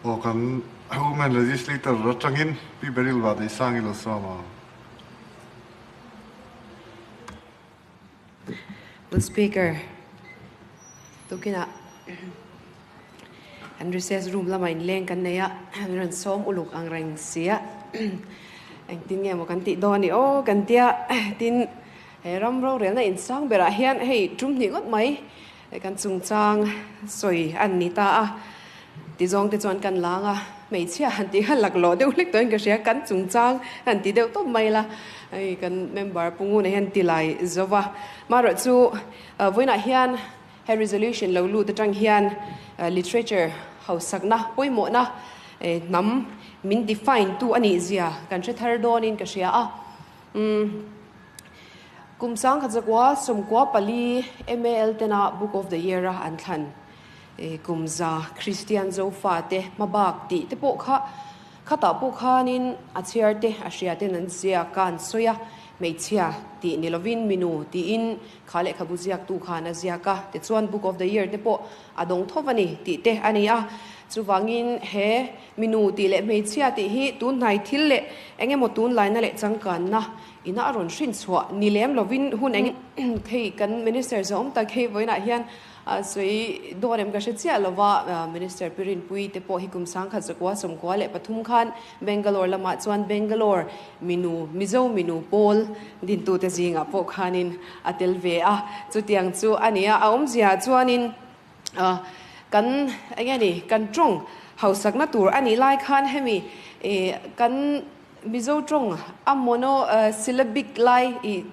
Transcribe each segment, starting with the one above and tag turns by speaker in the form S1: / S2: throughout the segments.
S1: Aw kan Women Legislator atangin Pi Beryl Vahdeisang i lo sawm ang.
S2: Pu Speaker, tukinah kan recess room lamah inleng kan nei a, min rawn sawm uluk ang reng si a, engtin nge maw kan tih dawn i aw kan tia, tin he ram rorelna insang berah hian hei tum hnih ngawt mai kan chungchang sawi a ni ta a, tizawng te chuan kan lang a, hmeichhia han tih kha laklawh deuh hlek tawhin ka hria, kan chungchang han ti deuh tawp mai la, hei kan member Pu Nguna hian ti lai zo va, marawh chu vawiinah hian he resolution lo lut atang hian literature hausakna pawimawhna hnam min define tu a nih zia kan hre thar dawnin ka hria a. Umm kum sangkhat zakua 94 MAL tena Book of the Year a an thlan kum za Kristian Zofa te hmabak tih te pawh kha khatah pawh khanin a chhiar te a hria ten an ziak a an sawi a, hmeichhia tih ni lovin minu tiin kha lehkhabu ziaktu khan a ziak a, tichuan Book of the Year te pawh a dawng tho a ni tih te a ni a, chuvangin he Minu tih leh hmeichhia tih hi tunhnai thil leh eng emaw tunlaina leh changkanna ina a rawn hrin chhuah ni lem lovin hun eng hei kan Minister zawm tak hei vawiinah hian sawi dawn em ka hre chiah lova Minister Pi Rinpuii te pawh hi kum 1993 khan Bangalore lamah chuan Bangalore minu Mizo minu pawl dintute zingah pawh khanin a tel ve a, chutiang chu a ni a, a awmzia chuanin Kan eng nge ni, kan tawng hausakna tur a nih lai khan hemi kan Mizo tawng a mono syllabic lai i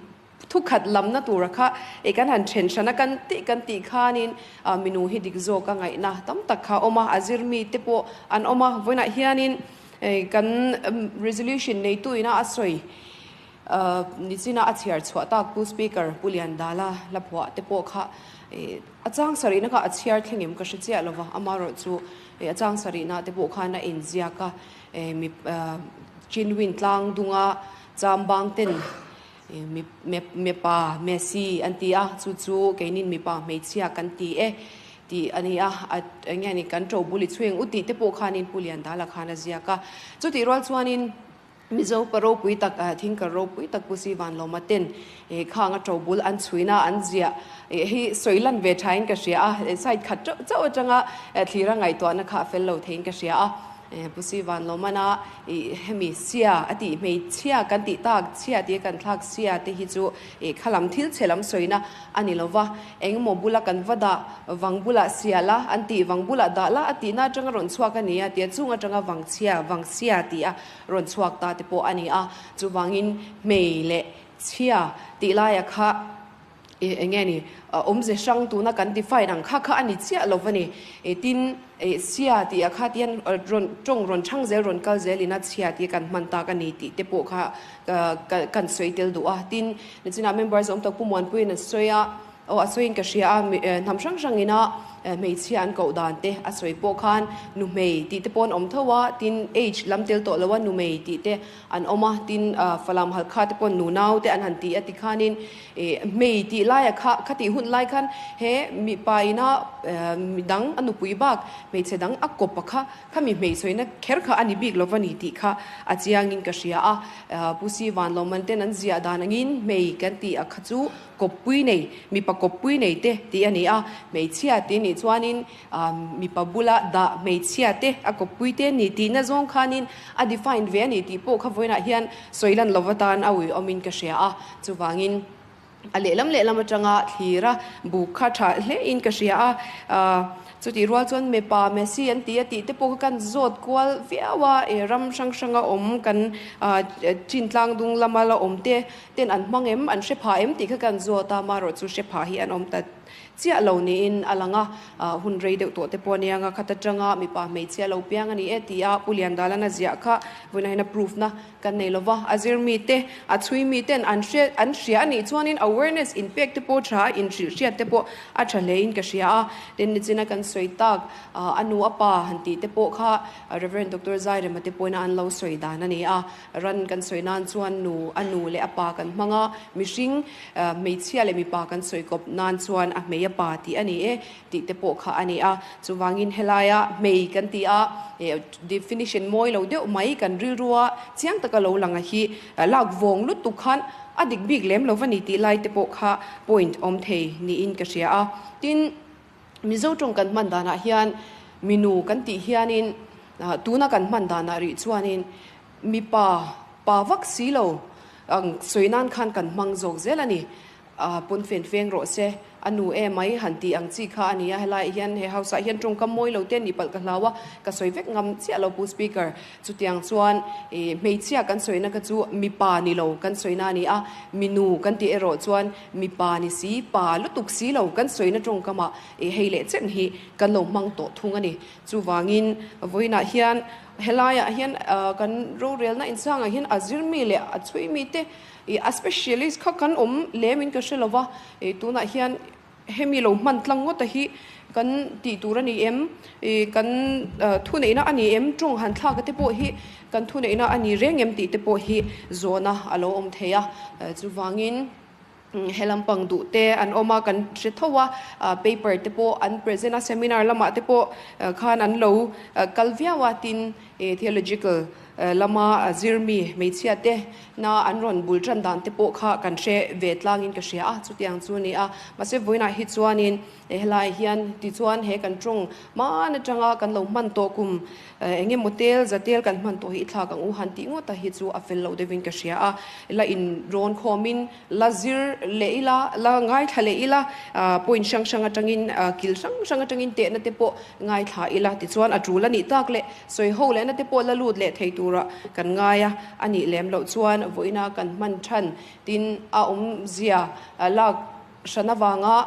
S2: thukhat lamna tura kha i kan han then hran a kan tih kan tih khanin minu hi dik zawk a ngaihna tam tak kha a awm a, a zir mi te pawh an awm a, vawiinah hianin kan resolution neitu ina a sawi Nichina a chhiar chhuah tak Pu Speaker Pu Liandala hla phuah te pawh kha a chang sarihna kha a chhiar thleng em ka hre chiah lova, amaherawhchu a chang sarihna te pawh khan a inziak a, mi Chinwin tlang dunga chambang ten mipa Messi an ti a, chu chu keinin mipa hmeichhia kan ti e tih a ni a, eng nge ni kan ṭo bul i chhuing u tih te pawh khanin Pu Liandala khan a ziak a, chutih rual chuanin Mizo pa ropui tak, thinker ropui tak Pu Si Vanlawma ten khang a ṭobul an chhuina an ziah hi sawi lan ve ṭhain ka hria a, side khat chauh chauh aṭanga thlira ngaihtuahna kha a fel lo theiin ka hria a. Pu Si Vanlawmana hemi sia a tih hmeichhia kan tih tak chhia tia kan thlak sia te hi chu khalam thil chhe lam sawina a ni lo va, engemaw bula kan va dah vang bulah sia la an tih vang bulah dah la a tihna aṭanga rawn chhuak a ni a tia chung aṭanga vang chhia vang sia tih a rawn chhuak ta te pawh a ni a, chuvangin hmei leh chhia tih laia kha eng nge ni awmze hrang tuna kan define ang kha kha a ni chiah lo va ni. Tin, chhia tih ah kha tihian rawn tawng rawn chhang zel rawn kal zel ina chhia tih kan hman tak a ni tih te pawh kha kan sawi tel duh a. Tin, nichinah member zawm tak Pu Muanpuiin a sawi a. Aw a sawiin ka hria a, hnam hrang hrangin a hmeichhia an koh dan te a sawi pawh khan nu hmei tih te pawh an awm tho a, tin age lam tel tawh lo a nu mei tih te an awm a, tin Falam Halkha te pawh nu nau te an han ti a tikhanin hmei tih laia kha khatih hun lai khan he mipa ina midang a nupui bak hmeichhe dang a kawp a kha Khami hmeichhawina kher kha a ni bik lo va ni tih kha a chiangin ka hria a. Pu Si Vanlawman ten an ziah dan angin hmei kan tih a kha chu kawppui nei, mipa kawppui nei te tih a ni a. Hmeichhia tih nih chuanin mipa bula dah hmeichhia te a kawppui te ni tihna zawng khanin a define ve a ni tih pawh kha vawiinah hian sawi lan lova tan a uiawmin ka hria a. Chuvangin. A lehlam lehlam atanga thlir a, buk kha tha hle in ka hria a, chutih rual chuan mipa Messi an ti a tih te pawh kha kan zawt kual viau a, e ram hrang hranga awm kan chin tlang dung lama la awm te ten an hmang em, an hre pha em tih kha kan zawt a, amaherawh chu hre pha hi an awm ta chiah lo niin a lang a, hun rei deuh tawh te pawh a nia khat atanga mipa hmeichhia lo piang a ni e ti a Pu Liandalana ziah kha vawiinah hian a proof na Kan nei lova, a zir mi te, a chhui mi ten an hre an hria a nih chuanin awareness inpek te pawh tha a, inhrilh hriat te pawh a tha hle in ka hria a. Tin, nichina kan sawi tak a nu a pa han tih te pawh kha Rev. Doctor Zairema te pawhin an lo sawi dan a ni a. Ran kan sawi nan chuan nu a nu leh a pa kan hmang a, mihring hmeichhia leh mipa kan sawi kawp nan chuan a hmei a. pa tih a ni e tih te pawh kha a ni a. Chuvangin helaia hmei kan ti a, definition mawi lo deuh mai kan rilrua chiang taka lo lang a hi lak vawng lutuk khan a dik bik lem lo va ni tih lai te pawh kha point awm thei niin ka hria a. Tin, Mizo tawng kan hman danah hian minu kan tih hianin tuna kan hman danah rih chuanin mipa pa vak si lo ang sawi nan khan kan hmang zawk zel a ni. Pawn fen feng rawh se, a nu e mai han tih ang chi kha a ni a, helaiah hian he house ah hian tawngkam mawi lo te nih palh ka hlau a, ka sawi vek ngam chiah lo Pu Speaker. Chutiang chuan hmeichhia kan sawina kha chu mipa ni lo kan sawina a ni a, minu kan tih erawh chuan mipa ni si, pa lutuk si lo kan sawina tawngkamah hei leh chen hi kan lo hmang tawh thung a ni. Chuvangin vawiinah hian helaiah hian kan rorelna insangah hian a zirmi leh a chhuimi te Ih a specialist kha kan awm lem in ka hre lo va, ih tunah hian hemi lo hman tlang ngawt a hi kan tih tur a ni em, ih kan thuneihna a ni em, tawng han thlak a te pawh hi kan thuneihna a ni reng em tih te pawh hi zawhna a lo awm thei a, chuvangin he lampang duh te an awm a kan hre tho a, paper te pawh an present a, seminar lamah te pawh khan an lo kal viau a, tin theological lama zirmi hmeichhia te na an rawn bul tan dan te pawh kha kan hre ve tlangin ka hria a, chutiang chu a ni a. Mahse vawiinah hi chuanin helaiah hian tichuan he kan tawng hman atanga kan lo hman tawh kum eng emaw tel za tel kan hman tawh hi i thlak ang u han tih ngawt a hi chu a fel loh deuhin ka hria a. La in rawn khawmin la zir leh ila, la ngaithla leh ila, point hrang hrang atangin kil hrang hrang atangin tehna te pawh ngaithla ila tichuan a tul a nih tak leh sawi ho lehna te pawh la lut leh thei tura kan ngai a, a nih lem loh chuan vawiina kan hman than tin a awmzia lak hran avanga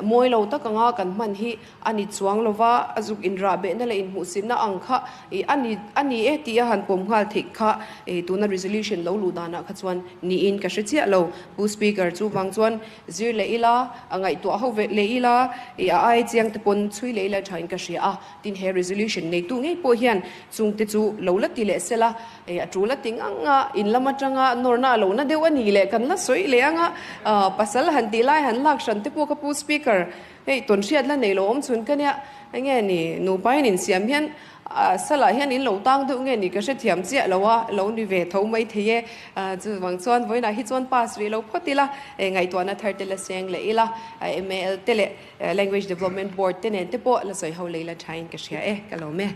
S2: mawi lo tak anga kan hman hi a ni chuang lo va, a zuk inrah behna leh inhmuhsitna ang kha a ni a ni e tih a han pawm nghal theih kha tuna resolution lo luh danah kha chuan niin ka hre chiah lo. Pu Speaker chuvang chuan zir leh ila, a ngaihtuah ho ve leh ila, a ai chiang te pawn chhui leh ila thain ka hria a, tin he resolution neitu ngei pawh hian chungte chu lo la ti leh sela, a tul a ti ngang a, in lam atanga nawrna a lo na deuh a ni leh kan la sawi leh ang a, pasal han tih lai han lak hran te pawh ka Pu Speaker hei tawn hriat la nei lo awm chhun ka nia, enge ni nupa in insiam hian Salah hian in lo tang deuh nge ni ka hrethiam chiah lo a, lo ni ve tho mai thei e. Chuvang chuan vawiinah hi chuan pass rih lo phawt ila, ngaihtuahna thar te la seng leh ila, MAL te leh Language Development Board te nen te pawh la sawi ho lei la thain ka hria e, ka lawm e.